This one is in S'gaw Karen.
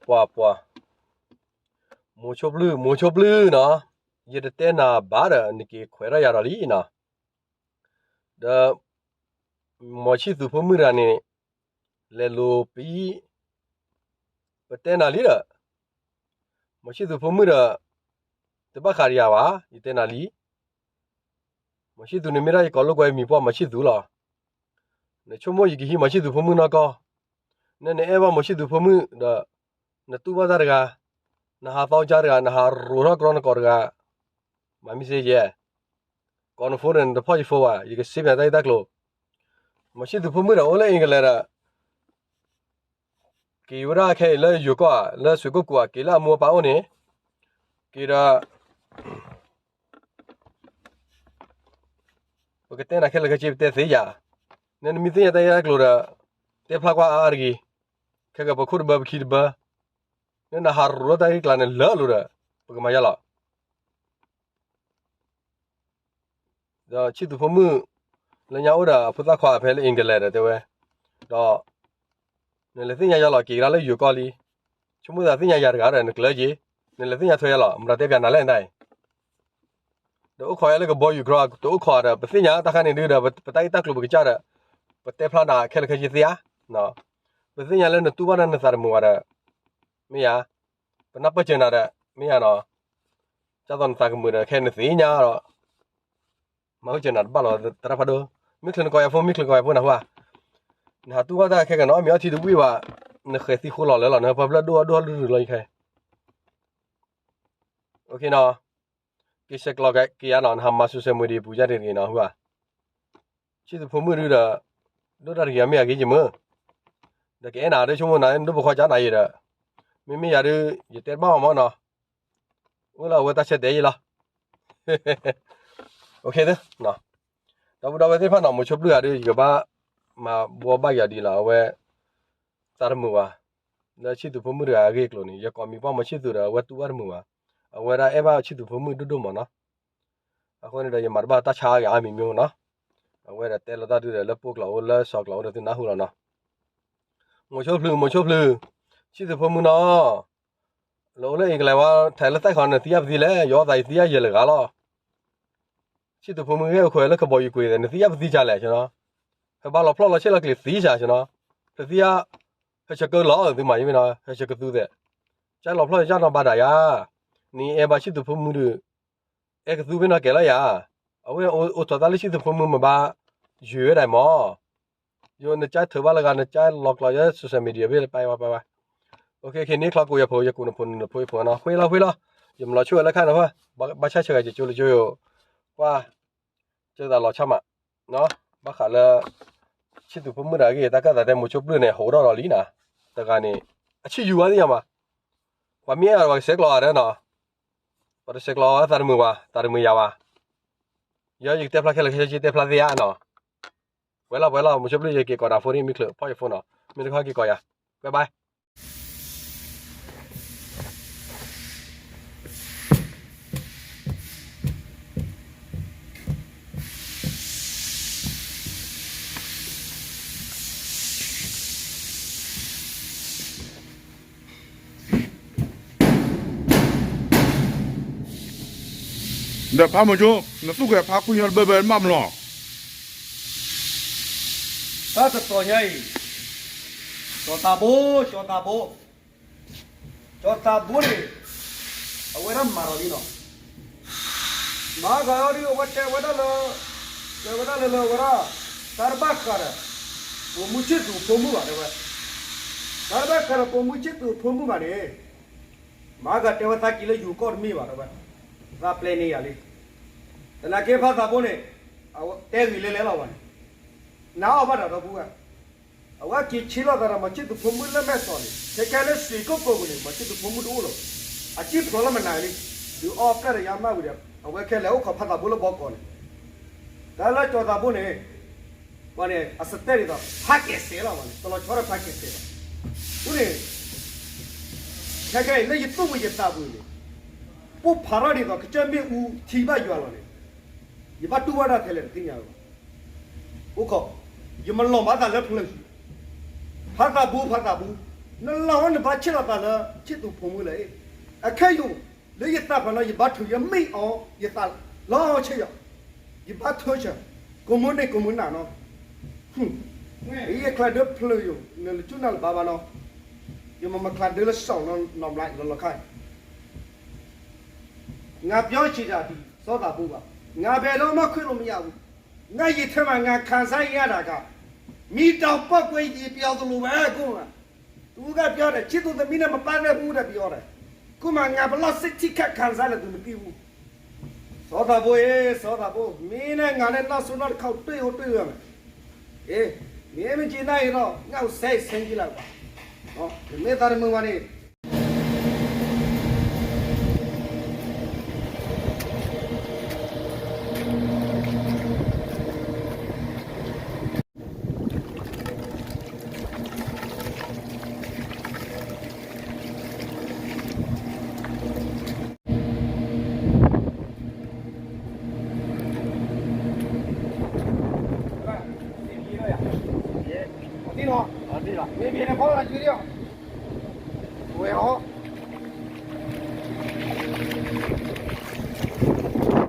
ပှၤပှၤ မိၤဆိပျုၢ် မိၤဆိပျုၢ်နီၤ, ယတတဲနၤဘၣ်ဒီး နက့ၤခွဲးထီၣ်ယၤဒီးလံနီၤ, ဒီး မီၤဆံၣ်သူးဖိမုၣ်တဂၤန့ၣ် လဲၤလိၤပံ ပတဲနၤလံဒီး မီၤဆံၣ်သူးဖိမုၣ်ဒီး တဘၣ်ဃးဒီးယၤဘၣ်, ယတဲနၤလံ, မီၤဆံၣ်သူးန့ၣ်မ့ၢ်ဒၣ်ယကိးလိာ်ကွဲမံၤပှၢ်မီၤဆံၣ်သူးလီၤ. နဆိကမိၣ်ယကဟံးမီၤဆံၣ်သူးဖိမုၣ်နီၢ်ကီၢ်, နနအဲၣ်ဘၣ်မီၤဆံၣ်သူးဖိမုၣ်ဒီး နတူၢ်ဘၣ်တၢ်တဂၤ, နဟးသီကါတဂၤ, နဟးရိးထီၣ်ကြီနကိးတဂၤ, မၤမ့ၢ်စ့ယဲ, ကိးနဖိဒီးနတဖီၣ်ယဖိဘၣ်, ယကစ့ပၠးတၢ်ဂ့ၢ်တၢ်ကျိၤ, မီၤဆံၣ်သူးဖိမုၣ်ဒီးအိၣ်လၢ England ဒီး က့ၤဝဲဒၣ်ခဲအံၤလၢယိၤကီၢ်ဧါ, လၢစွ့ၤကိၣ်ကိၤဧါ, က့ၤလၢအမိၢ်အပၢ်အိၣ်န့ၣ်, က့ၤဒီး ပကတဲနၤခဲလၢာ်ခဲဆ့ ပတဲသ့ယၤ, နနမ့ၢ်သ့ၣ်ညါတၢ်ဂ့ၢ်တၢ်ကျိၤဒီး တဲဖျါကွၢ်အါအါတဂ့ၤ, ခဲကပခိၣ်တဘၢပခံတဘၢ, နနဟးရိးထီၣ်တၢ်ဂ့ၢ်ကျါန့ၣ်လၢအလိၤဒီး ပကမၤယါလီၤ. ဒီးဆံၣ်သူးဖိမုၣ် လၢညါအိၣ်ဒီးအဖိသၣ်ခွါဖဲလၢ England ဒီးတဲဝဲ, ဒီး နလဲၤသ့ၣ်ညါယၤလီၤ က့ၤကဒါလၢယိၤကီၢ်လံ, ဆိကမိၣ်သးသ့ၣ်ညါယၤတဂၤဒီး နကျၢၤက့ၤ, နလဲၤသ့ၣ်ညါထွဲယၤလီၤ, မတၤတဲပၠးနၤလဲၣ်နတၢ်အံၤ, ဒီးအိၣ်ခိးယၤလၢကဘီယူၤကြီ, တအိၣ်ခိးဒီး ပသ့ၣ်ညါတၢ်ခါန့ၣ်ဒုဒီး ပတၢ်ဂ့ၢ်တၢ်ကျိၤပကစၢ်ဒီး ပတဲဖျါနၤခဲလၢာ်ခဲဆ့သ့ဧါ, ပသ့ၣ်ညါလၢနတူၢ်ဘၣ်နၤနသးတမုာ်ဘၣ်ဒီး မ့ၢ်ယၤ, ပနၢ်ပၢၢ်စၢၤနၤဒီး မ့ၢ်ယၤနီၤ, ဒ်သိးနသးကမုာ်ဒီး ခဲနသ့ၣ်ညါဒီး မၤဝဲစၢၤနၤတဘၣ်လီၤ သရၣ်ဖးဒိၣ်, မ့ၢ်ချုးနကိးယၤဖိ မ့ၢ်ချုးနကိးယၤဖိနဟူဧါ, နဟးတူၢ်ဘၣ်တၢ်ခဲကနီၤ မ့ၢ်အီထံတဝံၣ်ဘၣ်, နဃဲၤသံဃိလီၤလၢလီၤ နဟၢဖျၢၣ်ဒိၣ်ဒိၣ်ဒိၣ်ဒိၣ်လီၤယခဲ နီၤ, က့ၤဆဲးကျိးက့ၤယါနီၤ နဟးမၤ social media ပူၤယါတဂ့ၤနီၤ ဟူဧါ, ဆံၣ်သူးဖိမုၣ်ဒုဒီး ဒိၣ်တၢ်တဂ့ၤအမ့ၢ်အဂ့ၤယမုၢ်, ဒီးကအဲၣ်နၤဒီးဆိကမိၣ်နၤ နဒိၣ်ပိာ်ခွါကၢ်နၤယံၤဒီး, မ့မ့ၢ်ယၤဒု ယတဲတဘၣ်မးနီၤ, အိၣ်လၢအဝဲတၢ်ဆၢတဲာ်ယံၤလီၤ, ဒီပုၢ်ဒီဝဲၢ်သ့ၣ်တဖၣ်နီၤ မိၤဆိပျုၢ်ဂၤဒု ယကဘၣ်မၤဘှီဘၣ်ယၤဒ်လီၤ အဝဲ သးတမုာ်ဘၣ်, လၢဆံၣ်သူးဖိမုၣ်တဂၤအဂ့ၢ်အကျိၤန့ၣ် ယကိးမံၤပှၢ်မီၤဆံၣ်သူးဒီး အဝဲတူၢ်ဘၣ်တမုာ်ဘၣ်, အဝဲဒၣ်အဲၣ်ဘၣ်ဆံၣ်သူးဖိမုၣ်ဒိၣ်ဒိၣ်မးနီၤ, အဃိန့ၣ်ဒီး ယမၤတဘၣ်တၢ်ဆါအါဂၤအါမံၤမ့ၢ်နီၤ, အဝဲဒီးတဲလီၤတၢ်ဒုဒီး လၢပှိၢ်ကျိာ်အိၣ်လၢစီၤကျိာ်အိၣ်ဒီးသုနၢ်ဟူလီၤနီၤ, မိၤဆိဖျုး မိၤဆိဖျုး, ဆံၣ်သူးဖိမုၣ်နီၤ, လၢအိၣ်လၢအ့ကလဲၤဝဲ ထဲးလၢသၣ်ခီ နသံယါပသံလဲၣ်, ယအီသးယသံယါယဲၢ်လၢဂၤလီၤ ဆံၣ်သူးဖိမုၣ်ဂ့ၢ်အိၣ်ခိးလၢကဘီယူၤကွံာ်သ့ၣ် နသံယါပသံကလဲၣ်နီၤ, ဟဲဘၣ်လီၤဖျီၣ်လီၤဆ့ၣ်လီၤကျဲၤသံစၢ်နီၤ, ဖျၢၣ်သံယါ, ဟဲဆၢကၢလီၤသုမၤယမ့ၢ်နီၤ ဟဲဆၢကသူသ့ၣ်, ကၢလီၤဖျီၣ်ယကၢ်နီၤဘၣ်ဒၣ်ယါ, နအဲၣ်ဘၣ်ဆံၣ်သူးဖိမုၣ်ဒုး, အဲၣ်ကသူဖဲနီၤကဲလီၤယါ, အဝဲအိၣ်ထီၣ်တၢ်လၢဆံၣ်သူးဖိမုၣ်မ့ၢ်ဘၣ်, ယွၤဝဲဒၣ်မး ယိၤနကၢ်ထုးဘၣ်လၢဂၤ နကၢ်လီၤကျိာ်ယဲ social media ဘ့ၣ်ပာ်ဝဲပာ်ဝဲ, အိၣ်ခ့ခ့န့ၣ်ချီကိးယၤဖိ ယကိးနဖိနဖိယဖိနီၤ ဃ့လီၤဃ့လီၤ, ယမၤလီၤဆိၣ်ဝဲလၢခါန့ၣ်ဖၣ်, ဘၣ်ဆၣ်ဆၢဂၤယကၠိလၢကၠိယိၤ, ကွၢ်, ကၢသးလီၤဆၣ်မး, ဘၣ်ဃးလၢ ဆံၣ်သူးဖိမုၣ်တဂၤအဂ့ၢ် တၢ်ကၢသးတဲမိၤဆိပျုၢ်န့ၣ် ဟိးထီၣ်ဒီးလံနီၤ, တဂၤန့ၣ်, အဆံၣ်ယူၤဝဲသ့ၣ်ညါမး, ပှၤမ့ၢ်အဲၣ်အီၤပှၤကဆဲးကျိးအီၤဒီးနီၤ, ပှၤတဆဲးကျိးအီၤသးတမုာ်ဘၣ် သးတမုာ်ယၤဘၣ် ယဲယကတဲဖျါခဲလၢာ်ခဲဆ့တဲဖျါသ့ဧါနီၤ, ပှဲၤလီၤပှဲၤလီၤ မိၤဆိပျုၢ်ယက့ၤကိးနၤဖိန့ၣ် မ့ၢ်ချုးဖီၣ်ယဖိနီၤ မ့ၢ်တခီက့ၤကိးယၤ, bye bye. ဒီးဖးမုၢ်ကၠိ နသူၣ်ကဲၤဖးကွံာ်ညီတဘၢဘၢမးမလီၤ, တၢ်တတီၤညါအံၤ, ကၠီၤသးဘိ, ကၠီၤသးဘိ ကၠီၤသးဘိန့ၣ်, အဝဲဒၣ်မၤဒီးလံနီၤ, မၤဂၤအီၤဒ်အဝဲတဲဝဲဒၣ်လၢ, တဲဝဲဒၣ်လၢလၢအဝဲဒၣ်, တၢ်တဘၣ်ဃးဒီး, ပိာ်မုၣ်ဆံၣ်သူးဖိမုၣ်ဘၣ်တဲဝဲ, တၢ်တဘၣ်ဃးဒီးပိာ်မုၣ်ဆံၣ်သူးဖိမုၣ်ဘၣ်န့ၣ်, မၤဂၤတဲဝဲသးက့ၤလၢယိၤကီၢ်တမ့ၢ်ဘၣ်တဲဝဲ, သးပျဲန့ၢ်ယၤလံ, သနာ်က့ဖးသးဘိန့ၣ်, အဝဲတဲဂ့ၤလဲၤလဲၤလီၤဘၣ်န့ၣ်, နအီၣ်ဘၣ်တၢ်ဒီပုၢ်ဝဲၢ် အဝဲက့ၤဆ့လီၤသးဒီးမီၤဆံၣ်သူးဖိမုၣ်လၢမဲာ်စီၤန့ၣ် ခဲခဲလၢစံးကိၣ်ကိၣ်ပူၤန့ၣ် မီၤဆံၣ်သူးဖိမုၣ်တအိၣ်လီၤ, အစံၣ်ဖျိးလၢမနၤလံ, ဒုးအီၣ်ဖျဲၣ်ဒီးယါမၢ်ဝံၤဒီး အဝဲခဲလၢာ်အိၣ်ခိးဖးသးဘိလၢဘီကီးန့ၣ်, တၢ်လၢကၠီၤသးဘိန့ၣ်, ပှၤန့ၣ် အစတဲဒ်သိး ဖးကဲးစဲးလီၤဘၣ်န့ၣ် တလီၤဆီဒီးဖးကဲးစဲးဘၣ်, အဃိန့ၣ် ခဲခဲအံၤလၢယသူၣ်ဝံၤယသးဝံၤန့ၣ်, ပိၢ်ဖးထီၣ်ဒ်သိးကစၢၢ်မ့ၣ်အူထံဘၣ်ယွၤလီၤန့ၣ်, ယဘၣ်တူၢ်ဘၣ်တၢ်ထဲလဲၣ်တသ့ၣ်ညါလၢၤဘၣ်, အိၣ်ခိး, ယမၤလီၤမၤသးလၢဖျၢၣ်, ဖးသးဘိ ဖးသးဘိ, နလီၢ်ဝဲနဘၣ်ဆဲးလီၤသးလၢ ချစ်သူ ဖိမုၣ်လၢၤအံၤ, အခဲအံၤ လၢယသးပှၢ်နီၤ ယဘါထုကဖၣ် ယမ့ၢ်အီၤ ယသးလီၤဆဲးယီၤ, ယဘါထုကဖၣ် ကိးမုၢ်န့ၣ်ကိးမုၢ်နၤနီၤ, ယချးဒၢဖျၢၣ်ယိာ် နလဲၤဆူနၤလၢၤဘၣ်ဘၣ်နီၤ, ယမ့ၢ်မချးဒၢလၢစီၤနီၤ နီၢ်ဘျါလီၤလီၤခါ ငါပြောချင်တာဒီ စီၤသးဘိ ပါ, ငါဘယ်တော့မှခွင့်လို့မရဘူး, ငါယထဲမှာ ငါခံစားရတာက မီးတောင်ပေါက်ကွဲရင် ပျော်သလိုပဲ ကိုယ့်မှာ, သူကပြောတယ် ချစ်သူသမီးနဲ့ မပတ်သက်ဘူးတဲ့ ပြောတယ်, ကိုယ့်မှာ ငါဘယ်လောက်စိတ်ထိခိုက်ခံစားလဲ သူမသိဘူး, စီၤသးဘိ အေး စီၤသးဘိ မင်းနဲ့ ငါနဲ့ နောက်ဆုံးနောက်တစ်ခေါက် တွေ့ကိုတွေ့ရမယ်, အေး မင်းမကျေနပ်ရင်တော့ ငါ့ကို ဆဲးဆဲးကြည့်လိုက်ပါ, မင်းသားတမုံပါနဲ့ မ့ၢ်ဘၣ်န့ၣ် ဖီလာ်က့ၤလီၤ, ဝဲဟီ